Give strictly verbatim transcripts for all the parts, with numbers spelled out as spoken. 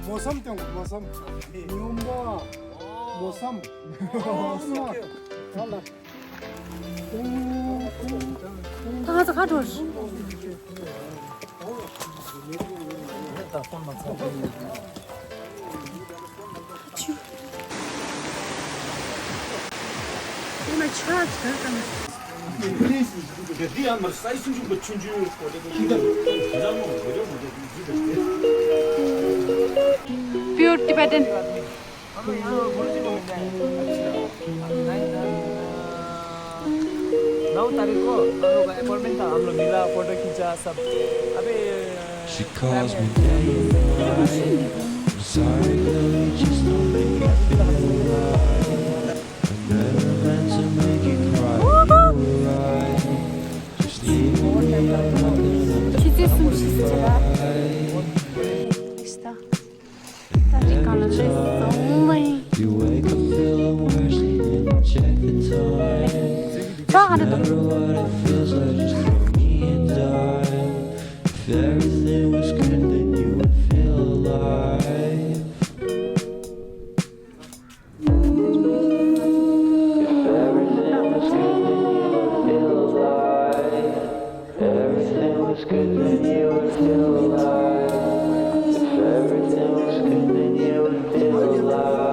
མོ་སམ་ཏེང་མོ་སམ། ཉོམ་པ། མོ་སམ། ད་ང་ཚོ་ཁ་འགྲོ། Pure Tibetan. नौ तारीख को हम लोग का अपॉइंटमेंट था, हम लोग मिला, फोटो खींचा सब। अभी She calls me day and night. I'm sorry, baby, just don't make me feel right. I never meant to make you cry. You're right. Just leave me, I'm not gonna ཁྱི་ཚོས་སུམ་ཞིག་ཟེར་བ། ད་ཅིག་གང་ལ་ལས་སོང་མ་ཡིན། You wake up, feel the worst, and check the time. ཚོགས་ག་འདྲ་འདུག Matter what it feels like, just throw me a dime. If everything was good, then you would feel alive. If everything was good, then you would feel alive. If everything was good, then you would feel alive.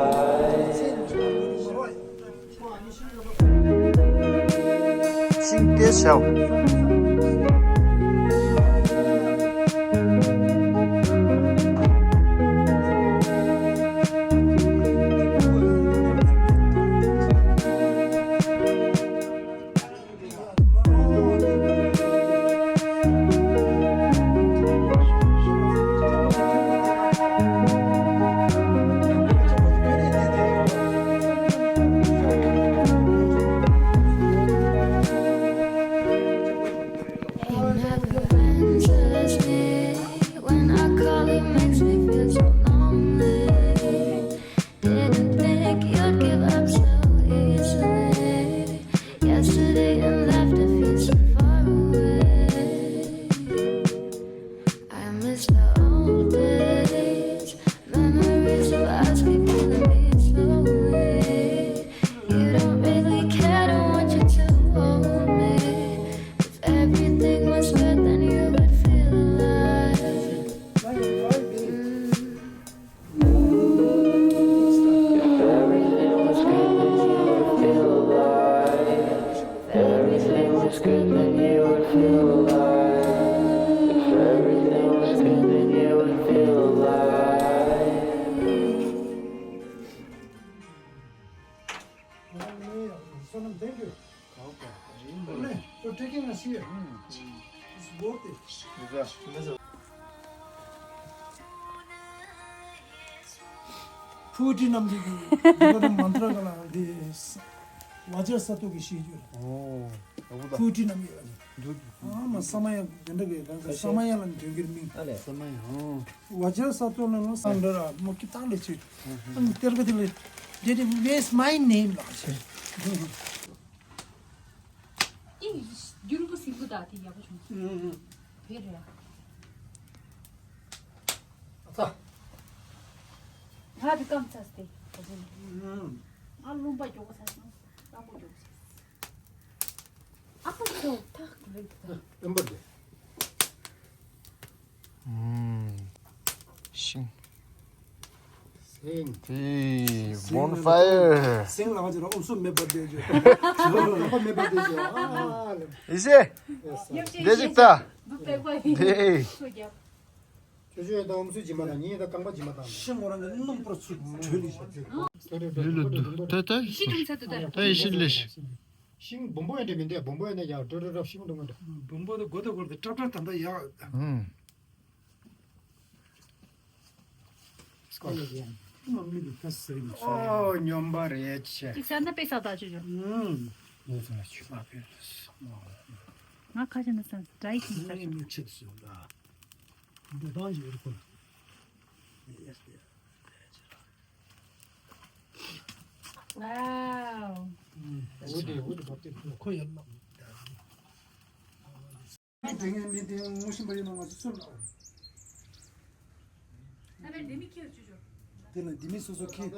ཤིང་ཏེ་ཤའོ། He never answers me. When I call, he makes me feel so lonely. Didn't think you'd give up so easily. Yesterday and laughter feel so far away. I miss the old days. Memories of us keep killing me slowly. You don't really care, don't want you to hold me. If everything was good, then you would feel alive. Mm. If everything was good, then you would feel alive. If everything was good, then you would feel alive. If everything was good, then you would feel alive. Sonam, thank you. Okay. For taking us here. It's worth it. ཕུའུ་ཏི་རྣམ་རྒྱལ་གྱི་འདི་ག་དང་མན་ཏྲ་ག་ལ་འདི་བ་ཇ་ས་ཏོ་གི་ཤེས་རྒྱུ་རེད། ཨོ། ཨ་བུ་ད། ཕུའུ་ཏི་རྣམ་རྒྱལ་གྱི། འདུག་ཨ་མ་ས་མ་ཡ་དེ་འདྲ་གི་གང་གི་ས་མ་ཡ་ལ་འདོན་གྱི་མིང་། ཨ་ལས། ས་མ་ཡ། ཨོ། བ་ཇ་ས་ཏོ་ལ་ལ་ས་འདྲ་ར་མོ་ཀི་ཏང་ལེ་ཆེ། ཨ་ནི་གཏེར་ཁ་དེ་ལ་Did you erase my name ལགས་ཆེ། ཨིན་རྒྱུ་རུ་པོ་སིམ་པོ་དག་དེ་ཡག་པོ་བྱུང་། ཨུམ། བེ་རེད། ཨ་ཚ། ང་དེ་སྐམ་ཚ་སྟེ། ཨུམ། ང་རློན་པ་མགྱོགས་པོ་ཚ་སོང་། སྐམ་པོ་མགྱོགས་པོ་ཚ། ཨ་ཁུ་ཚོ་ཐག་རེད་ད། ཨུམ་པ་དེ། ཤིང་། སེང་། དེ་སེང་། Bonfire། སེང་ལ་ང་ཚོ་ར་ཨུམ་སུ་མེད་པ་བསྡད་རྒྱུ། ལག་པ་མེད་པ་བསྡད་རྒྱུ། ཨ་ལེ། ཡེ་ཤེས། འདི་ཅིག་ལྟ། འདི་པེག་པ་ཡིན། དེ། ཁྱོད་ཆོས་ད་ཨུམ་སུ་སྦྱིན་པ་དང་ཉིན་ད་རྐང་པ་སྦྱིན་པ་དང་། ཤིང་ངོ་རང་གི་སྣུམ་པར་ཚུད་གྲོལ་ལི་ཤ་ཚེ། ཡུལ་ལ་འདུག་ད་ད། ཤི་ཁྲུམ་ཚ་དུ་ད། ད་ཡེ་ཤེས་ལེ་ཤ། ཤིང་སྦོམ་པོ་ཡང་འདྲ་མི་འདྲ། སྦོམ་པོ་ཡང་འདྲ་ཡག་ཀྲོ་ཀྲོ་ཀྲོ་ཤིང་འདུག་མ་འདྲ། སྦོམ་པོ་དེ་མགོ་དང་མགོ་དེ་ཀྲབ་ཀྲབ་ད་ད་ཡག་ཨུམ། ཨོ་སྨྱོན་པ་རེད་ཆེ། ཅིག་ས་ན་པེ་ས་ད་ཆུ་ཆུ། ཨུམ། ངས་ཚོ་ཆུ་མ་ཕེབས། ང་ཁ་ཆེ་ན་ས་ཌ་རའི་ཁིང་ས། ངས་མི་ཆེ་སུ་ལ། འདི་དང་ཡོད་ཁོ། Wow། འོ་དེ་འོ་དེ་བབ་དེ་ཁོ་ཡར་ལ། མི་དེ་ངའི་མི་དེ་ངོ་ཤེས་པ་ཡིན་ན་ང་ཚོ་ཚུར་ལ། ཨ་མེ་ དེ་ལ་འདི་མི་སོ་སོ་ཁྱེར།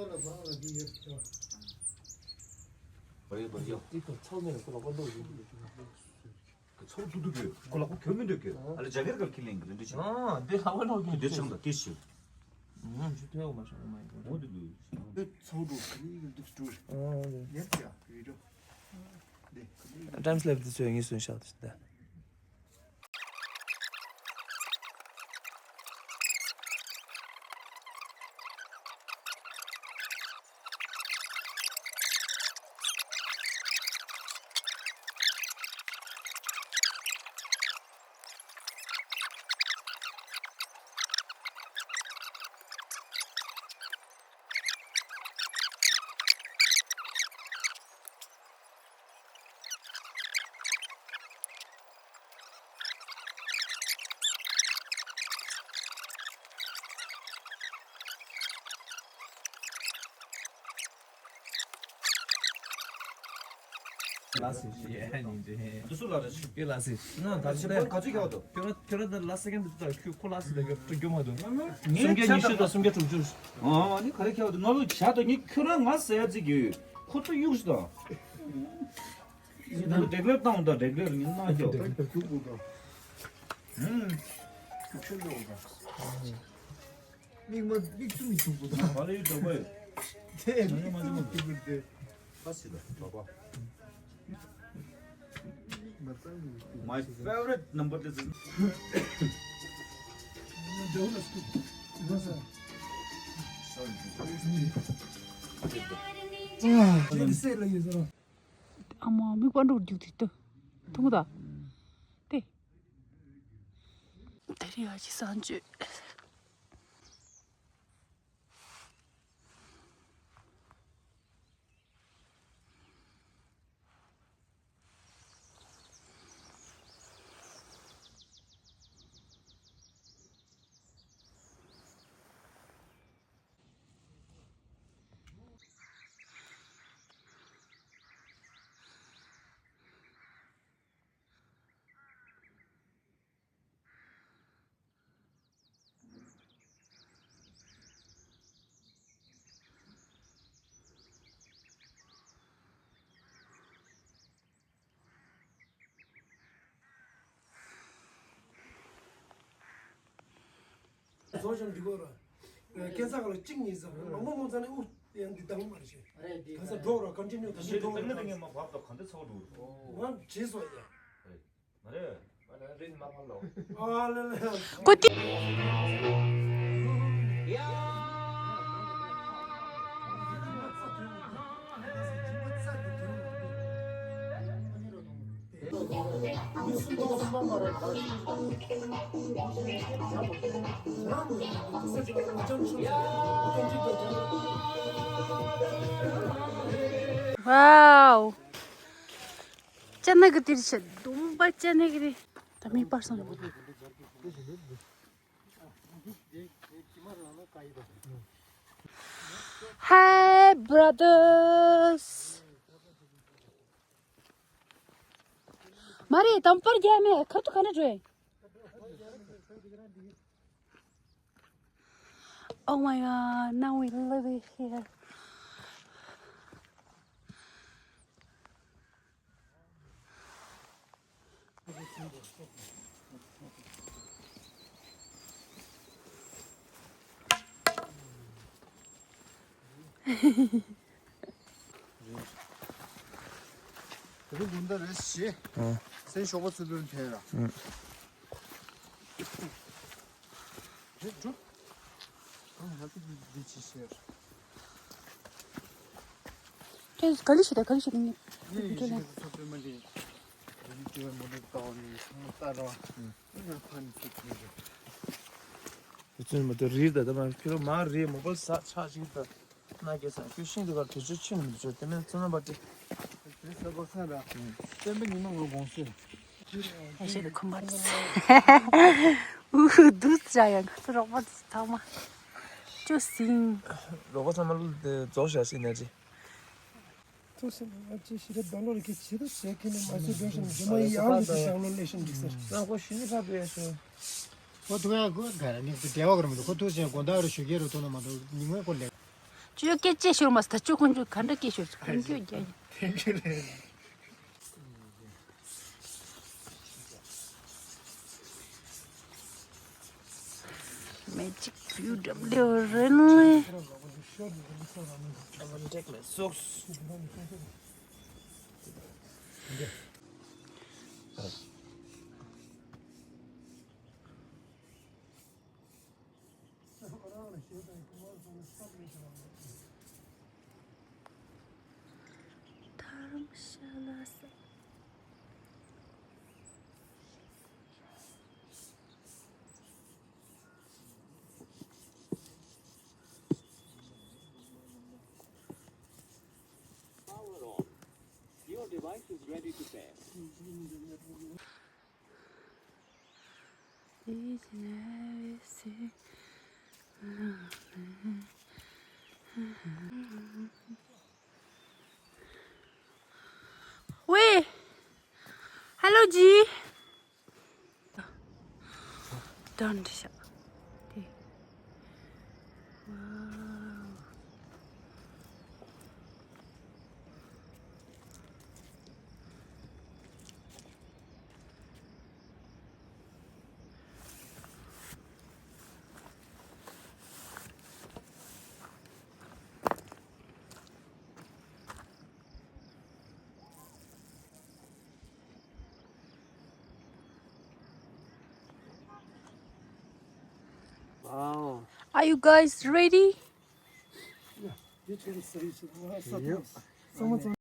བར་ཡོད་བར་ཡོད། ཚོགས་མེད་ལ་ཁོ་ལ་དབང་ཐོག་ཡོད། ཚོགས་ཏུ་ཏུ་གི་ཁོ་ལ་ཁོ་གྱོན་མི་འདོད་གི། ཨ་ལ་རྒྱ་གར་གར་ཁྱེར་ལེན་གི་རེད་འདྲི་ཆུང་། ཨ་འདི་ལ་དབང་ཐོག་གི་འདི་ཆུང་ད་ཏི་ཤི། ཨ་ཆུ་ཐོས་མ་ཤོང་མ་ཡིན་གོ་འདི་ལུས། ཚོགས་ཏུ་གི་འདུག་ཏུ། ཨ་ཡེ་ཡ་བི་ཌི་ཡོ། འདི་ཊའིམ་སི་ལེབ་དེ་ཚོས་ངས་སུན་ཤག་ཏུ་ད། ལ་སི་ཤི་ཡ་ནི་རེད། འདི་སུ་ལ་རེད། ཀི་ལ་སི་ཤི་ན་ད་ཕྱི་པར་ག་ཚོད་ཁྱེར་བ་འདུག་ཁྱོད་རང་ཁྱོད་རང་ད་ལ་སི་ཀན་འདི་ད་ཁྱོད་ཁོ་ལ་སི་ད་ཁྱོད་ཁྱོད་མ་འདུག་སུམ་བརྒྱ་ཉི་ཤུ་དང་སུམ་བརྒྱ་དྲུག་ཅུ། ཨ་ནི་ག་རེ་ཁྱེར་བ་འདུག་ང་ལོ་བྱ་དང་ནི་ཁྱོད་རང་ང་ཟེར་ཡ་ཅིག་ཡོད། ཁོ་ཚོ་གཡུགས་སོང་། ཡིན་ན་ཌེག་ལེར་བཏང་འོང་ད་ཌེག་ལེར་ཡིན་ན་ཁྱོད། ཧུམ། ཁྱོད་འདི་འོང་ད། མིག་མ་མིག་ཆུ་མི་ཆུང་པོ་དང་། མ་ལ་ཡུལ་འགྲོ་པ་ཡོད། དེ་མིག་ཆུ་མི་ཆུང་པོ་དེ། ཁ་སི་ད་འགྲོ་པ། མིག་མ་གཙང་གི་མིག་ཆུ། My favorite number this is. འགྲོ་ལ་སྐུ། འགྲོ་ས། ཨ་མ་མིག་པ་འགྲོ་རྒྱུག་དེ་ལྟ། ཐུང་ད། དེ། དེ་རིང་ཨ་ཅེ་གསང་སྤྱོད། བཟོ་ཞིང་འགྲིག་གོ་ར། སྐད་ཆ་ག་ལ་གཅིག་གཉིས་ཟེར་ལོ་མོ་མོ་ཚ་ནས་ཨུ་ཡང་འདི་དང་མ་རེད་ཤེ། ག་ས་འགྲོ་ར་ཀོན་ཊི་ནིའུ་ད་ཤེ་འགྲོ་ར། ང་བྱས་སོ་ཡ། ཨ་ལེ་ལེ། ཀོ་ཏི། Wow. ཅ་ན་གི་དིར་ཆེ་དུམ་པ་ཅ་ན་གི་རི། ད་མི་པར་སང་། Hi brothers. མ་རེད་དམ་པར་རྒྱ་མེད་ཁར་ཐུག་ག་ནས་འགྲོ་ཡིན། Oh my god, now we live here. དེ་རིང་དགོང་དག་རེད་ཤི། ཨ། སེམས་ཤོག་པ་ཚུར་ཕུལ་ཐལ་ར། ཨ། རེད་འགྲོ། ཨ་ང་ཚོ་འདི་འདི་ཅི་ཤེར། ཁྱེད་ག་ལི་ཤི་ད་ག་ལི་ཤི་ད་ངས། ངས་ཡིན་ཤི་གི་ཚོ་པེ་མ་འདི། འདི་ནི་ཅི་བའི་མོ་འདི་ལྟ་བ་ནི་ཚང་མ་ལྟ་ར། ཨ་ང་ཕ་ནི་ཚོ་ཁྱེར་རེད། བུ་ཚོས་མ་གཏོགས་རིལ་ད་ལྟ་མ་ཁྱོད་རང་མ་རིལ་མོ་པལ་ཟ་ཆག་ཅིག་ད་ན་གེ་ས་ཁྱོད་ཤིང་དུ་གར་དུས་ཚོད་ཕྱིན་མི་འདུག་ཅོ་དེ་མིན་ཚོ་ན་པ་ཏི། དེ་ས་གོ་ས་ར། སྟོན་པ་ཉི་མ་ངོ་དགོངས་སེ། ཡ་ཤེས་ནི་ཁུམ་པར། ཨུ་ཧུ་དུ་ཙ་ཡ་ང་ཚོ་རོགས་པ་ཚང་མ། ཅོ་སིང་། རོགས་པ་ཚང་མ་ལ་དེ་རྫོགས་བཞག་ཤེས་ན་ཅི། ཐུགས་སུ་མ་ཅི་ཞིག་རེད་ད་ལོ་རེ་ཁྱེད་ཆེ་དུ་ཟེར་ཁྱེད་ནི་མ་སུ་བེ་ཤིན་ཇི་མ་ཡི་ཨང་དུ་ཞང་ལོ་ལེ་ཤིན་འགྲིག་ཟེར། ང་ཁོ་ཤི་ནི་ཕ་བེ་སོ། ཁོ་ཐུག་ཡག་གོ་ག་ར་མི་དེ་བདེ་བ་ག་ར་མི་འདུག་ཁོ་ཐུག་ཟིན་དགོང་དག་རུ་ཞུ་གི་རུ་ཐུག་ན་མ་གཏོགས་ཉིན་མོའི་སྐོར་ལས། ཅོ་སྐད་ཆ་ཤོར་མ་ས་ད་ཅོ་ཁོང་ཚོ་ག་འདྲ་སྐད་ཤོར་ཁོང་ཚོ་རྒྱ་ཡིན། Magic view W Renle. I'm gonna take my socks. Power on. Your device is ready to pair. Wait. Hello, G. Done. Wow. Are you guys ready? Yeah, you can say so. Yep. Someone's